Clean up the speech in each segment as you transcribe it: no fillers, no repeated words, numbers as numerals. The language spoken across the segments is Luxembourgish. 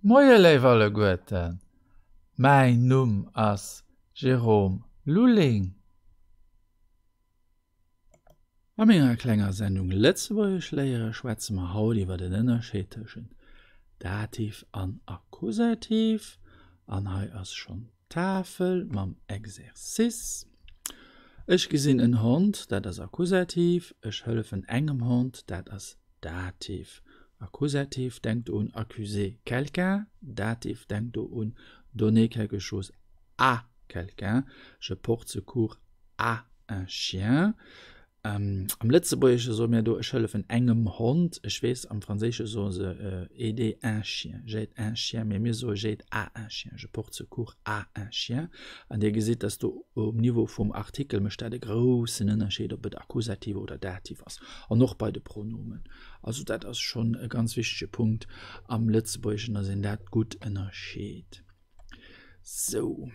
Moie léif alleguerten, mäin Numm ass Jérôme Lulling. A menger klenger Sendung Lëtzebuergesch léiere schwätze mer haut iwwer den Ënnerscheed tëschent Dativ an Akkusativ. An hei ass schonn d'Tafel mam Exercice. Ech gesinn en Hond, dat ass Akkusativ. Ech hëllefen engem Hond, dat ass Dativ. Akkusativ, denkt do un accuser quelqu'un. Dativ, denkt do un donner quelque chose à quelqu'un. Je porte secours à un chien. Am Lëtzebuergesche soe mir do ech hëllefen engem Hond. Ech weess, am Franséische soe se aider un chien, j'aide un chien, mee mir soe j'aide à un chien, je porte secours à un chien. An Dir gesitt, dass do um Niveau vum Artikel mécht dat e groussen Ënnerscheed, ob et Akkusativ oder Dativ ass. An och bei de Pronomen. Also dat ass schonn e ganz wichtege Punkt am Lëtzebuergeschen, dass een dat gutt ënnerscheet. Sou.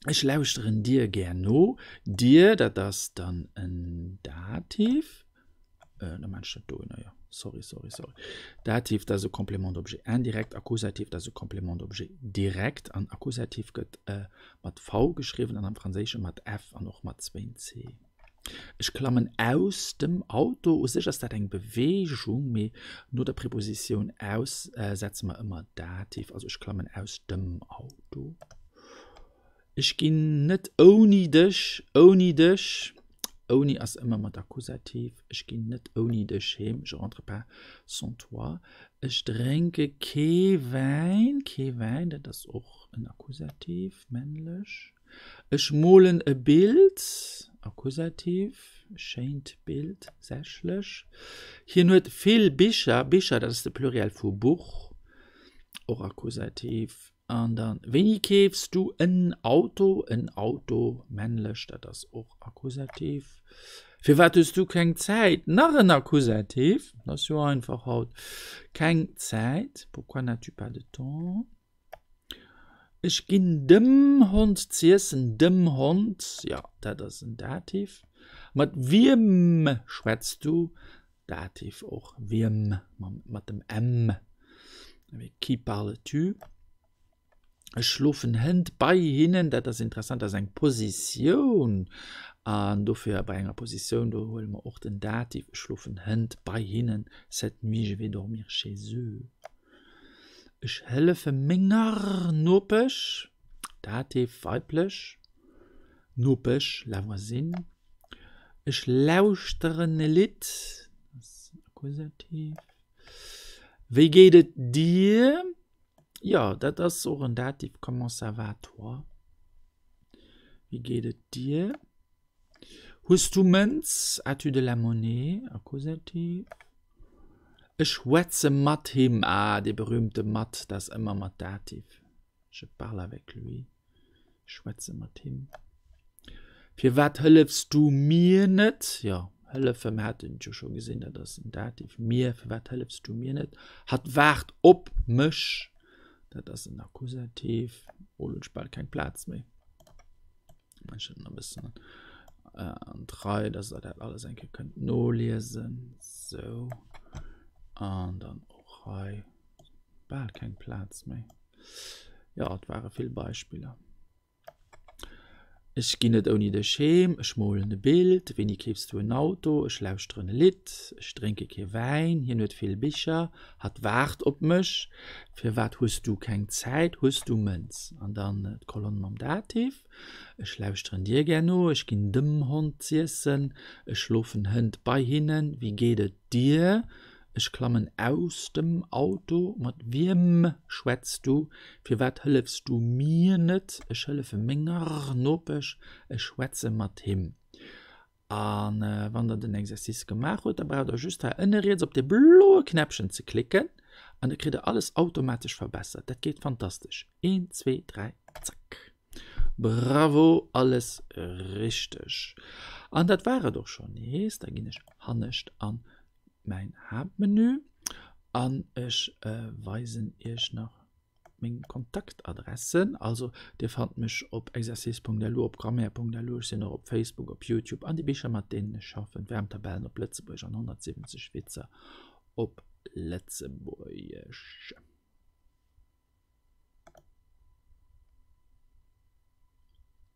Ech lauschteren dir gär no. Dir, dat ass dann en Dativ. Äh, da maan ech dat dohinner, jo. Sorry, sorry, sorry. Dativ, dat ass e Complément d'objet indirect. Akkusativ, dat ass e Complément d'objet direct. An Akkusativ gëtt äh, mat V geschriwwen an am Franséische mat F an och mat zwéin C. Ech klammen aus dem Auto. U sech ass dat eng Beweegung, mee no der Prepositioun aus äh, setze mer ëmmer Dativ. Also ech klammen aus dem Auto. Ech ginn net ouni dech, ouni dech. Ouni ass ëmmer mat Akkusativ. Ech ginn net ouni dech heem, je rentre pas sans toi. Ech drénke kee Wäin, kee Wäin, dat ass och en Akkusativ, männlech. Ech molen e Bild, Akkusativ, e schéint Bild, sächlech. Hien huet vill Bicher, Bicher, dat ass de Pluriel vu Buch, och Akkusativ. An dann, Wéini keefs du en Auto? En Auto, männlech, dat ass och Akkusativ. Firwat hues du keng Zäit? Nach en Akkusativ, dat ass jo einfach haut. Keng Zäit, pourquoi n'as-tu pas de temps? Ech ginn dem Hond z'iessen. Dem Hond, jo, dat ass en Dativ. Mat wiem schwätz du? Dativ och, wiem, mat dem m. Avec qui parles-tu? Ech schlofen hënt bei hinnen. Dat ass interessant, dat ass eng Positioun. An dofir bei enger Positioun, do huele mer och den Dativ. Ech schlofen hënt bei hinnen. Cette nuit, je vais dormir chez eux. Ech hëllefe menger Nopesch, Dativ weiblech, Nopesch, la voisine. Ech lauschteren e Lidd, Akkusativ. Wéi geet et dir? Jo, dat ass och en Dativ, Comment ça va toi? Wéi geet et dir? Hues du Mënz? As-tu de la monnaie? Akkusativ. Ech schwätze mat him. Ah, dee berühmte mat, dat ass ëmmer mat Dativ. Je parle avec lui. Ech schwätze mat him. Firwat hëllefs du mir net? Jo, hëllefen, mir haten et jo scho gesinn, dat ass en Dativ. Mir, firwat hëllefs du mir net? Hatt waart op mech. Dat ass en Akkusativ. Oh, lo hunn ech bal keng Plaz méi. Ech e bëssen an d'Rei, dass der dat alles eng Kéier kënnt noliesen. Sou. An dann och hei bal keng Plaz méi. Jo, et ware vill Beispiller. Ech ginn net ouni dech heem, ech molen e Bild, wéini keefs du en Auto, ech lauschteren e Lidd, ech drénke kee Wäin, hien huet vill Bicher, hatt waart op mech, Firwat hues du keng Zäit? Hues du Mënz? An dann d'Kolonn mam Dativ, Ech lauschteren dir gär no, ech ginn dem Hond z'iessen, ech schlofen hënt bei hinnen, wéi geet et dir? Ech klammen aus dem Auto, mat wiem schwätz du? Firwat hëllefs du mir net? Ech hëllefe menger Nopesch, ech schwätze mat him. A wann der den Exercice gemaach hutt, da braucht der just hei ënne riets op dee bloe Knäppchen ze klicken an da kritt der alles automatesch verbessert. Dat geet fantastesch. Een, zwee, dräi, zack. Bravo, alles richteg. An dat war et och schonn nees. Da ginn ech hannescht an mäin Haaptmenü an ech weisen iech nach meng Kontaktadressen. Also dir fannt mech op exercice.lu, op grammaire.lu, ech sinn och op Facebook, op Youtube an déi Bicher mat deenen ech schaffen, Verbtabellen op Lëtzebuergesch an 170 Witzer op Lëtzebuergesch.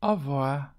Au revoir.